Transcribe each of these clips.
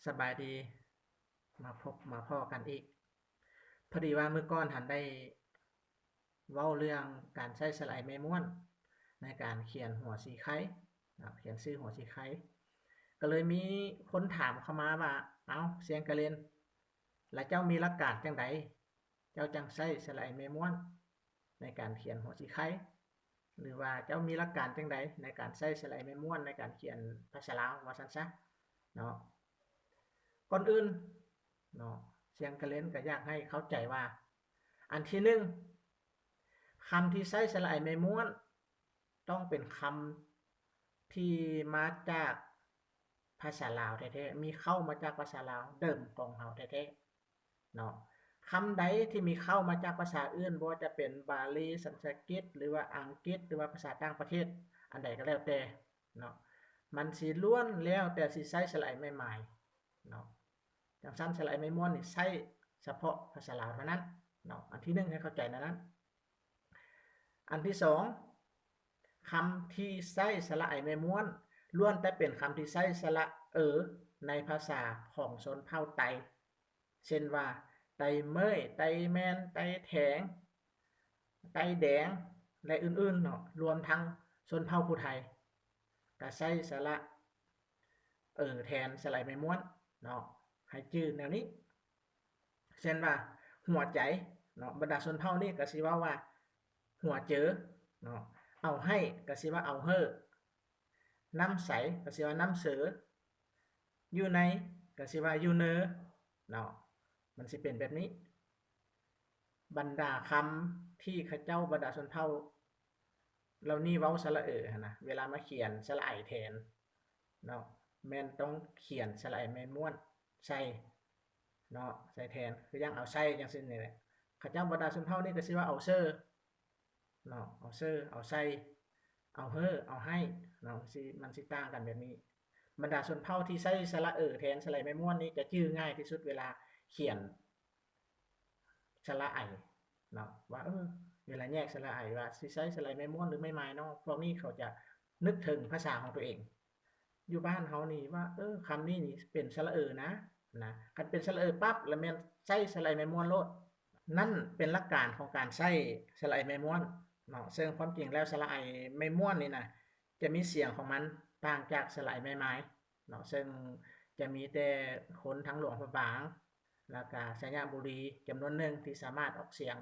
ສະບາຍດີ ມາພົບມາພໍ້ກັນອີກ. ພໍດີວ່າມື້ກ່ອນຫັ້ນໄດ້ເວົ້າເລື່ອງການໃຊ້ສະຫຼະໄອແມ່ມ້ວນໃນການຂຽນຫົວສີໄຄເນາະ, ຂຽນຊື່ຫົວສີໄຄ. ກໍເລີຍມີຄົນຖາມເຂົ້າມາວ່າ, ເອົ້າ, ຊຽງກະເລັນ, ລະເຈົ້າມີຫຼັກການຈັ່ງໃດ ເຈົ້າຈັ່ງໃຊ້ສະຫຼະໄອແມ່ມ້ວນໃນການຂຽນຫົວສີໄຄ ຫຼືວ່າເຈົ້າມີຫຼັກການຈັ່ງໃດໃນການໃຊ້ສະຫຼະໄອແມ່ມ້ວນໃນການຂຽນພາສາລາວ ວ່າຊັ້ນຊະເນາະ. ກ່ອນອື່ນເນາະ, ຊຽງກະເລັນກໍຢາກໃຫ້ເຂົ້າໃຈວ່າ ອັນທີໜຶ່ງ, ຄຳທີ່ໃຊ້ສະຫຼະໄອແມ່ມ້ວນ ຕ້ອງເປັນຄຳທີ່ມາຈາກພາສາລາວແທ້ໆ, ມີເຄົ້າມາຈາກພາສາລາວເດີມຂອງເຮົາແທ້ໆເນາະ. ຄຳໃດທີ່ມີເຄົ້າມາຈາກພາສາອື່ນ, ບໍ່ວ່າຈະເປັນບາລີ, ສັນສະກິດ ຫຼືວ່າອັງກິດ ຫຼືວ່າພາສາຕ່າງປະເທດ ອັນໃດກໍແລ້ວແຕ່ເນາະ, ມັນຊິລ້ວນແລ້ວແຕ່ຊິໃຊ້ສະຫຼະໄອໄມ້ໝາຍເນາະ. ຈັ່ງຊັ້ນ ສະຫຼະໄອໄມ້ມ້ວນນີ້ໃຊ້ສະເພາະພາສາລາວເທົ່ານັ້ນເນາະ. ອັນທີໜຶ່ງ ໃຫ້ເຂົ້າໃຈແນວນັ້ນ. ອັນທີສອງ, ຄຳທີ່ໃຊ້ສະຫຼະໄອໄມ້ມ້ວນ ລ້ວນແຕ່ເປັນຄຳທີ່ໃຊ້ສະຫຼະເອີ ໃນພາສາຂອງຊົນເຜົ່າໄຕ, ເຊັ່ນວ່າ ໄຕເມີ້ຍ, ໄຕແມນ, ໄຕແຖງ, ໄຕແດງ ແລະ ອື່ນໆເນາະ, ລວມທັງຊົນເຜົ່າຜູ້ໄທ ກໍໃຊ້ສະຫຼະເອີແທນສະຫຼະໄອໄມ້ມ້ວນເນາະ, ໃຫ້ຈື່ແນວນີ້. ເຊັ່ນວ່າ ຫົວໃຈເນາະ, ບັນດາຊົນເຜົ່ານີ້ກໍຊິເວົ້າວ່າ ຫົວເຈີເນາະ, ເອົາໃຫ້ກໍຊິວ່າ ເອົາເຮີ້, ນ້ຳໃສກໍຊິວ່າ ນ້ຳເຊີ, ຢູ່ໃນກໍຊິວ່າ ຢູ່ເນີເນາະ, ມັນຊິເປັນແບບນີ້. ບັນດາຄຳທີ່ເຂົາເຈົ້າ ບັນດາຊົນເຜົ່າເຫຼົ່ານີ້ເວົ້າສະຫຼະເອີຫັ້ນນະ, ເວລາມາຂຽນສະຫຼະໄອແທນເນາະ, ແມ່ນຕ້ອງຂຽນສະຫຼະໄອໄມ້ມ້ວນໃສ່ເນາະ, ໃສ່ແທນ, ຄືຢ່າງ ເອົາໃສ່ ຈັ່ງຊີ້ນີ້ແຫຼະ. ເຂົາເຈົ້າບັນດາຊົນເຜົ່ານີ້ກໍຊິວ່າ ເອົາເຊີເນາະ, ເອົາເຊີ, ເອົາໃສ່, ເອົາເຮີ້, ເອົາໃຫ້ເນາະ, ມັນຊິ ມັນຊິຕ່າງກັນແບບນີ້. ບັນດາຊົນເຜົ່າທີ່ໃຊ້ສະຫຼະເອີແທນສະຫຼະໄອໄມ້ມ້ວນນີ້ ຈະຈື່ງ່າຍທີ່ສຸດເວລາຂຽນ ສະຫຼະໄອເນາະ, ວ່າ ເອີ ເວລາແຍກສະຫຼະໄອ ວ່າຊິໃຊ້ສະຫຼະໄອໄມ້ມ້ວນ ຫຼື ໄມ້ໝາຍເນາະ, ພວກນີ້ເຂົາຈະນຶກເຖິງພາສາຂອງຕົວເອງ. ຢູ່ບ້ານເຮົານີ້ວ່າ ເອີ ຄຳນີ້ນີ້ເປັນສະຫຼະເອີນະ, ນະ, ຄັນເປັນສະຫຼະເອີປັບ ລະແມ່ນໃຊ້ສະຫຼະໄອໄມ້ມ້ວນໂລດ. ນັ້ນເປັນຫຼັກການຂອງການໃຊ້ສະຫຼະໄອໄມ້ມ້ວນເນາະ, ເຊິ່ງຄວາມຈິງແລ້ວ ສະຫຼະໄອໄມ້ມ້ວນນີ້ນະ ຈະມີສຽງຂອງມັນຕ່າງຈາກສະຫຼະໄອໄມ້ໝາຍເນາະ, ເຊິ່ງຈະມີແຕ່ຄົນທາງຫຼວງພະບາງ ແລ້ວກະໄຊຍະບູລີຈຳນວນໜຶ່ງທີ່ສາມາດອອກສຽງ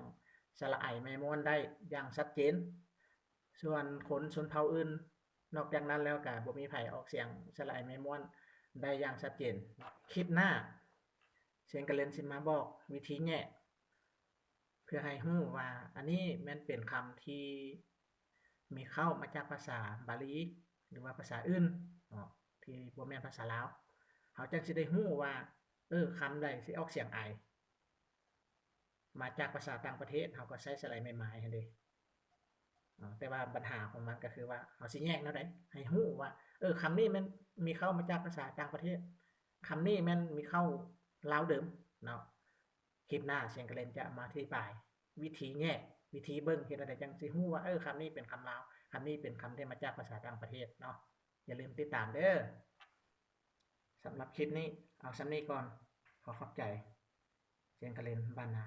ສະຫຼະໄອໄມ້ມ້ວນໄດ້ຢ່າງຊັດເຈນ. ສ່ວນຄົນຊົນເຜົ່າອື່ນນອກຈາກນັ້ນແລ້ວກະບໍ່ມີໃຜອອກສຽງສະຫຼະໄອໄມ້ມ້ວນໄດ້ຢ່າງຊັດເຈນ. ຄລິບໜ້າ ຊຽງກະເລັນຊິມາບອກວິທີແຍກ ເພື່ອໃຫ້ຮູ້ວ່າອັນນີ້ແມ່ນເປັນຄຳທີ່ມີເຄົ້າມາຈາກພາສາບາລີ ຫຼືວ່າພາສາອື່ນເນາະ ທີ່ບໍ່ແມ່ນພາສາລາວ, ເຮົາຈັ່ງຊິໄດ້ຮູ້ວ່າ ເອີ ຄຳໃດຊິອອກສຽງໄອ ມາຈາກພາສາຕ່າງປະເທດ ເຮົາກໍໃຊ້ສະຫຼະໄອໄມ້ໝາຍຫັ້ນເດ. ເນາະ ແຕ່ວ່າບັນຫາຂອງມັນກໍຄືວ່າ ເຮົາຊິແຍກແນວໃດໃຫ້ຮູ້ວ່າ ເອີ ຄຳນີ້ແມ່ນມີເຄົ້າມາຈາກພາສາຕ່າງປະເທດ, ຄຳນີ້ແມ່ນມີເຄົ້າລາວເດີມເນາະ. ຄລິບໜ້າ ຊຽງກະເລັນຈະມາອະທິບາຍວິທີແຍກ, ວິທີເບິ່ງ ເຮັດແນວໃດຈັ່ງຊິຮູ້ວ່າ ເອີ ຄຳນີ້ເປັນຄຳລາວ, ຄຳນີ້ເປັນຄຳທີ່ມາຈາກພາສາຕ່າງປະເທດເນາະ. ຢ່າລືມຕິດຕາມເດີ. ສຳລັບຄລິບນີ້ ເອົາສ່ຳນີ້ກ່ອນ. ຂໍຂອບໃຈ. ຊຽງກະເລັນ ບ້ານນາ.